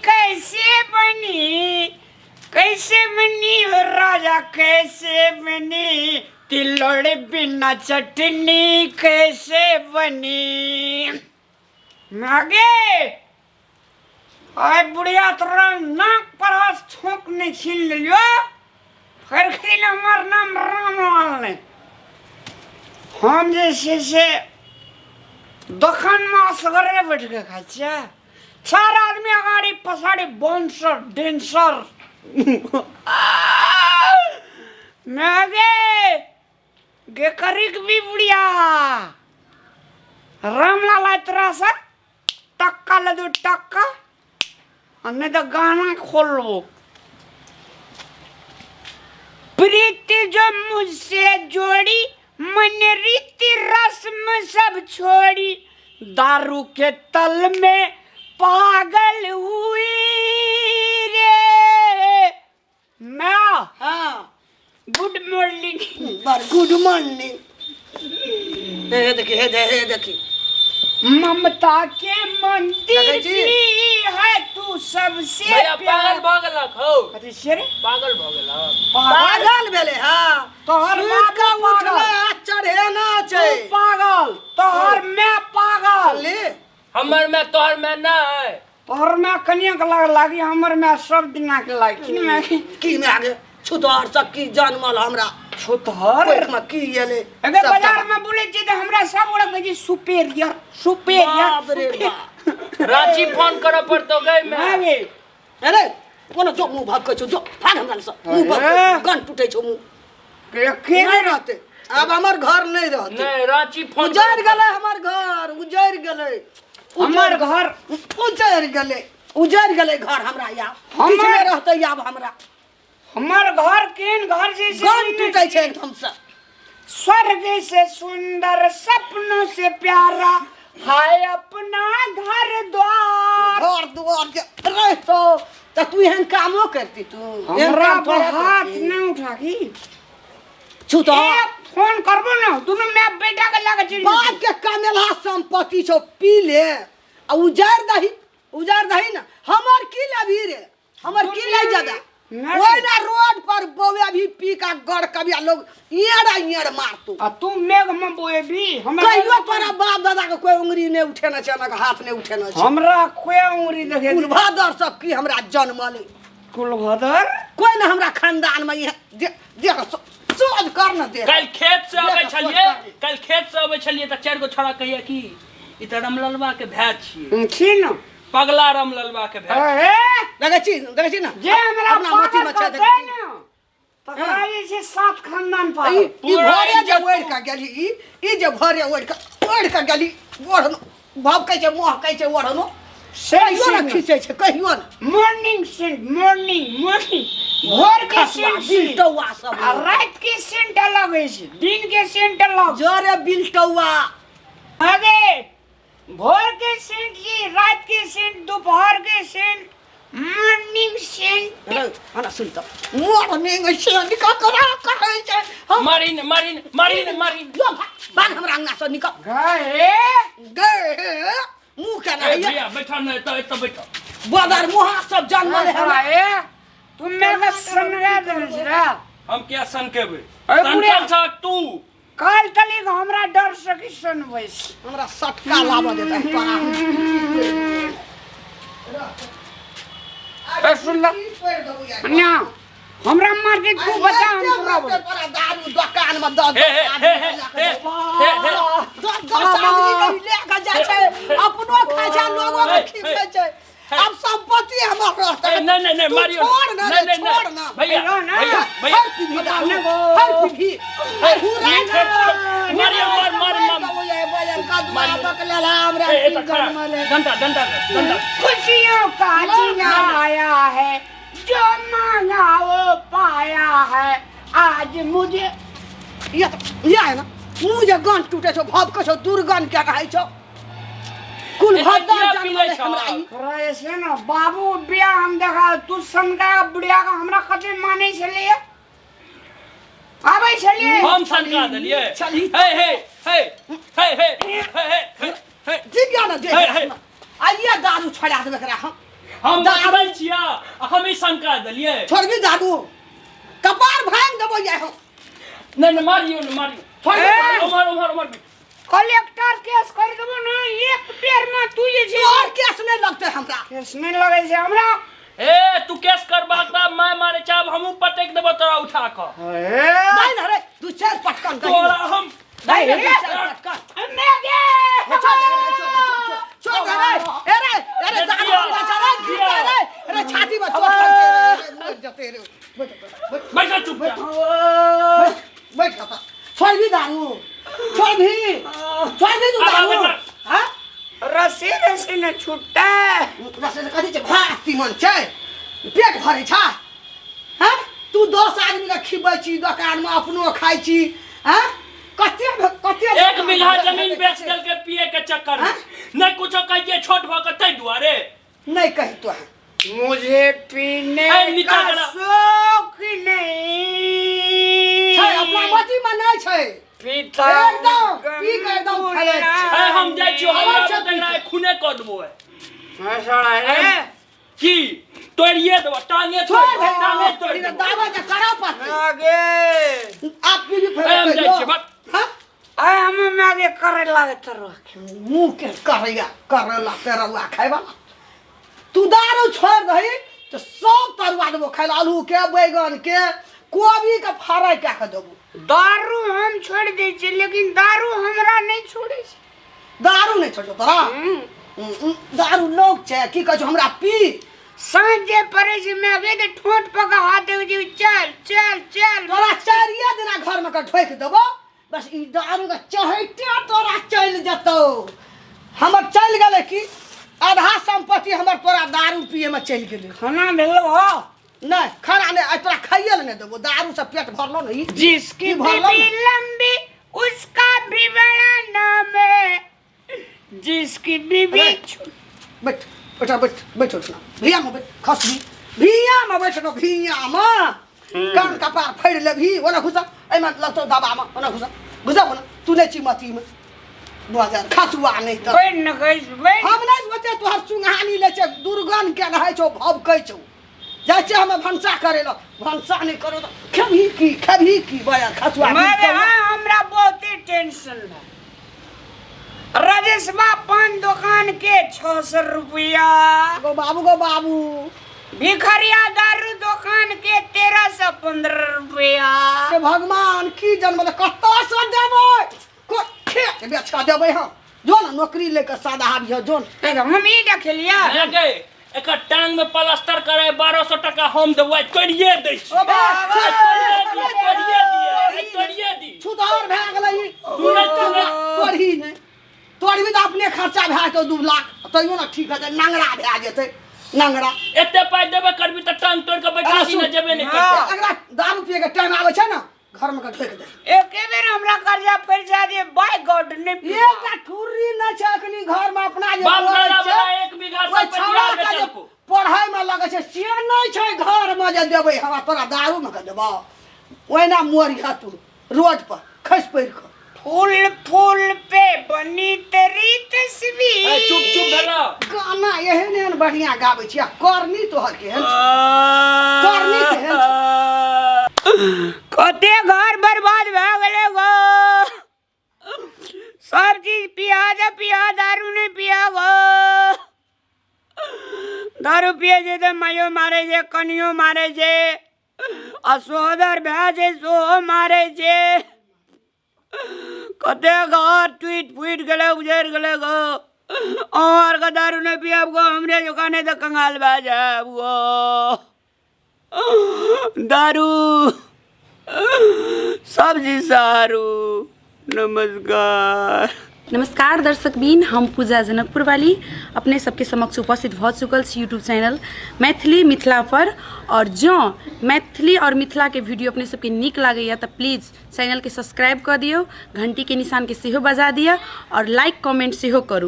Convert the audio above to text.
कैसे बनी, कैसे बनी हो राजा कैसे बनी, तिलोड़े बिना चटनी कैसे बनी। आगे आय बुढ़िया तोरा नाक पर हाथ छोंक नहीं छीन लेलियो, फिर खिन हमर नाम रामलाल नहीं। हम जे छै से दोकानमे असगरे बैठ के खाइ छियै, चार आदमी अगाडि पछाडि बाउंसर डेंसर। गे गे करीक भी बुढ़िया रामलाल आइ तोरा से टक्का ले दू टक्का, आ नहीं तो गाना खोल लो। प्रीति जो मुझसे जोड़ी, मन रीति रस्म सब छोड़ी, दारू के तल में पागल हुई रे। मैं हाँ गुड मॉर्निंग। बर गुड मॉर्निंग। हे देखी, हे दे, हे देखी। ममता के मंदिर देखै छी? भी है तू सबसे भैया पागल प्यार। भऽ गेलक हौ। कथी छियै रे? पागल भऽ गेलक। पागल? पागल भेलै हाँ। तोहर सुति बाबू कऽ पागल। उठलै आ चढ़ेना छै। तू पागल, तोहर माय पागल। सुनली? हमर माय तोहर माय नहि। तोहर माय कनिया के लाग लागी, हमर माय सब दिना के लागी। की माय? की माय गे? छुतहर सब की जनमल हमरा? छुतहर? पेट में की एलै? अगर सब बाजार जगह। में बोले छी तऽ हमरा सब गोरा कहै छै सुपेरियर, सुपेरियर, बाप रे सुपेरियर। बाप। रांची फोन करऽ पड़तौ गै माय। माय गे। अरे कोनो जो मुँह भगकै छौ, जो भाग हमरा सँ। मुँह भगकै, अरे। गन टूटै छौ मुँह। के के नहि रहतै आब, हमर घर नहि रहतै। नहि, रांची फोन उजड़ गेलै हमर घर, उजड़ गेलै हमर घर, उजड़ गेलै, उजड़ गेलै घर हमरा। आब किछु नहि रहतै आब हमरा। हमर घर केहन घर छै से गन नहि टूटै छै एकदम से। स्वर्ग से सुंदर, सपनों से प्यारा हाय अपना घर द्वार। घर द्वार के रहितो तऽ तू एहन कामो करती? तू एहन हमरा काम पर थोड़े हाथ करती? नहीं उठा की छू तो एक फोन करबो ना दुनू my बेटा के लगे चलि बाप के कमेलहा संपत्ति छौ, पी ले आ उजाड़ दही, उजाड़ दही ना। हमर की लेबही रे? हमर की ले जाबे? नहीं। ओहि ना रोड पर बौए भी पी का गड़ कभी आ लोग इयर इयर मारतो। आ तू मेघ में बोएबी हमरा? कहियो तोरा बाप दादा के कोई उंगली नहीं उठेने छै, ना हाथ नहीं उठेने छै। हमरा कोई उंगली देखे? कुलभदर सब की हमरा जन्मले। कुलभदर कोई ना हमरा खानदान में इहे देख देख सोच कर न देख। काल्हि खेत से अबै देख, छलियै, सोच कर। काल्हि खेत से अबै छलियै तऽ चारि गो छोड़ा कहिया कि ई तऽ रमललबा के भाय छियै। छी न पगला रमललबा के भाय। अहे देखै छी, देखै छी ना जे हमरा अपना मोती पागल में छै, कहतै देखै छी। ने तकरा जे छै सात खानदान ई पागल। ई पूरा भोरे जे इज्जत ओढ़ि कऽ गेली, ई ई जे भोरे ओढ़ि कऽ गेली, ओढ़नो भभकै छै, महकै छै ओढ़नो। से कहियो ने खींचै छै, कहियो ने। मॉर्निंग सेंट, मॉर्निंग मॉर्निंग, भोर के खसुआ, सेंट बिलटौआ सब। आ रात के सेंट अलग होइ छै, दिन के सेंट अलग। जरे बिलटौआ। अरे भोर के सेंट जी, रात के सेंट, दोपहर के सेंट, मॉर्निंग सेंट। हना सुन त, मॉर्निंग सेंट ककरा कहै छै? हम मारिन मारिन मारिन मारिन। जो भाग, भाग हमरा अंगना से निकल। गए गे मुँह केना ए होइए? भैया बैठो ने एतऽ, एतऽ बैठो। बदर मुहा सब जनमल हमरा। ए तू मेरे के सनगा देने छै रे। हम किया सनकेबै? ए बुढ़िया। सनकल छह तू। काल तलिक हमरा डर से कि सनबै छै। हमरा सटका लाबऽ देतै तोरा। ए सुन ल ना, हमरा मार के तू बचा, हम तोरा बोल। तोरा दारू दोकान में दस हे हे दस हे आदमी हे लए हे कऽ हे हे दस दस आदमी के लए कऽ जाइ छै, अपनो खाइ छै, लोगो के खिबै छै। अब संपत्ति हमर रहतै। ए, नहीं नहीं नहीं तू मारियो छोड़ ना नहीं रे, नहीं छोड़ नहीं ना। भैया अरे ना। भैया भैया हर पीढ़ी दारू, हर पीढ़ी। हुरा नहीं, मारियो मार मार मार। ए, एतऽ खड़ा। डंडा डंडा डंडा। खुशियों का दिन आया है, जो मांगा वो पाया है आज मुझे। ये तो ये है ना, मुँह जे गन टूटे छौ, भभकै छौ, दुर्गंध के रहै छौ। कुल एते भद्दर किया जनमल पीबै छौ? हमरा ई। तोरा ऐसे ना बाबू बियाह हम देखा तू सनका बुढ़िया का हमरा कते मानै छलिए, आबै छलिए। हम सनका देलियै? चली। हे हे हे हे हे हे हे हे हे ठीक या ना, देख हे, हे। आइए दारू छोड़ा देबै एकरा हम। हम बचबै छियै आ हम ई शंका देलियै। छोड़बी दारू कपार भांग देबो जाय हम। नहीं नहीं, मारियो नहीं मारियो। छोड़ दे। ए! उमर उमर उमर। कलेक्टर केस कर देबो ना एक बेर में तू जे छै। तोहर केस नहीं लगते हमरा। केस नहीं लगै छै हमरा। ए तू केस करबाक त मैं मारे चाहब, हमहूँ पटक देबो तोरा उठा क। ए नहीं ना रे, दू चार पटकन दही। तोरा हम नहीं रे, दू ए! चार पटकन। मैं गे छोड़ दे रे, छोड़ दे, छोड़, छोड़ दे रे। ए रे, ए रे, दारू वाला चला, गिरता रे। अरे छाती में चोट लग रे, रे, मर जते रे। बैठ, बैठ, बैठ चुपचाप। बैठ, बैठ कता। छोड़ भी दारू, छोड़ भी, छोड़ भी तू अब दारू। अब हाँ? रस्सी रस्सी न छूटता। रस्सी से कथी छै? भात तीमन छै, पेट भरै छ। हाँ? तू 10 आदमी के खिबै छी दोकान में, अपनो खाइ छी। हाँ? कते कते 1 बीघा जमीन बेच देलकै पिए के चक्कर में। नहीं कुछो कहिए छोट भ के तै दुआरे। नहीं कही तो है। मुझे पीने ए, नीचा का करा। शौक नहीं छै अपना मती में नहीं छै। पीता एकदम, पी के एकदम फैले छै। ए हम जाइ छियो, हमरा अच्छा, बतैना खूने क देबो है। है की तोड़िए देबो, टांगे छोड़ तोड़ दे, टांगे तोड़ ई देबो। दावा के करा पड़तै। आगे आप पी भी ए, फैले हम जाइ छियै, बस। हाँ? आय हम आगे करे लागत रह। मुँह के करैया करैला तेरौआ खाय वाला। तू दारू छोड़ दही तो सब तरुआ देबो खाय ला, आलू के, बैगन के, कोबी के फ्राई कए के देबो। दारू हम छोड़ दै छियै लेकिन दारू हमरा नहीं छोड़ै छै। दारू नहीं छोड़तो तोरा? दारू लोग छै की कहै छौ हमरा पी। साँझ जे पड़ै छै मैं आगे तऽ ठोंठ पका हाथ देबै छै, चल चल चल। तोरा चारिये दिना घर में के ठोकि देबो, बस ई दारू के चहैते तोरा चलि जेतौ। हमर चलि गेलै की आधा संपत्ति हमर तोरा दारू पिए में चलि गेलै। खाना भेलो हो? नहीं खाना नहीं, आइ तोरा खाइए ले नहीं देबो, दारू से पेट भरलो नहीं। जिसकी ई भरलो बीबी ने। लंबी उसका भी बड़ा नाम है, जिसकी बीबी अरे, बैठ बैठ बैठ बैठ उठना भिया में बैठ, खस भी भिया में बैठ न, भिया में कान कपार फाड़ि लेबही। ओना घुसा एहिमे लगतौ दबा में, ओना घुसा घुसा ओना तू नहि छी मती में बाजार खसुआ नहीं तऽ बैठ न गइस बैठ। हम नहीं सोचे तोहर सुंघानी लै छै, दुर्गंध के रहै छौ, भभकै छौ। जाइ छै हमे भनसा करे ल, भनसा नहीं करो तऽ खेबही की, खेबही की बया खसुआ। मारे हाँ हमरा बहुते टेंशन बा। राजेशबा पान दुकान के 600 रुपया, गो बाबू गो बाबू, भिखरिया दारू दुकान के 1315 रुपया। हे भगवान की जन्म कतऽ से देबै, को खेत बेच कऽ देबै हम। जो ने नौकरी लेके सादा आबिह जो ने। हम ई देखलियै गे एकर टांग में प्लास्टर कराय 1200 टका हम देबै, तोड़िए दै छी। ओ बा, तोड़िए दिए, तोड़िए दिए, तोड़िए दी। छुतहर भए गेलै ई। सुनै सुनै। तोड़ही नहि, तोड़बी तऽ अपने खर्चा भए जेतौ 2 लाख, तैयो ने ठीक हेतै, नंगरा भए जेतै नंगरा। एते पाइ देबे करबी तऽ टांग तोड़ि कऽ बैठा दी ने, जेबे नहि करतै। एकरा दारू पिए के टाइम आबै छै ने, घर में के ठोकि दे। एके बेर हमरा कर्जा पैसा दे बाय गॉड नहीं पीबा। एकटा ठुर्री नहि छै अखनी घर में अपना जे बाप पढ़ै दादा छै, वाला 1 बीघा ओहि सब छौड़ा परिवार के जे बेचलको। पढ़ै में लगै छै से नहि छै घर में जे देबै हमरा, तोरा दारू में के देबौ। ओहिना मरिह तू रोड पर खसि पड़ि कऽ। फूल फूल पे बनी तेरी तस्वीर। ए, चुप चुप भेला। गाना एहन एहन बढ़िया गाबै छी आ करनी तोहर केहन छौ? करनी केहन छौ? कते घर बर्बाद भए गेलै गो, सब चीज पिया दे पिया, दारू नहीं पिया गो। दारू पिए छै तऽ माइयो मारे छै, कनियो मारे छै, आ सोदर भए छै सेहो मारे छै। कते घर टूटि फूटि गेलै, उजड़ि गेलै गो। अहाँ आरके दारू नहि पियब गो, हमरे जकाँ नहि तऽ कंगाल भए जायब गो। दारू सब्जी सारू। नमस्कार। नमस्कार दर्शकबीन, हम पूजा जनकपुर वाली अपने सबके समक्ष उपस्थित भऽ चुकल छी यूट्यूब चैनल मैथिली मिथिला पर। और जँ मैथिली और मिथिला के वीडियो अपने सबके नीक लागैया तऽ प्लीज चैनल के सब्सक्राइब कऽ दियौ, घंटी के निशान के सेहो बजा दिअ और लाइक कमेंट सेहो करू।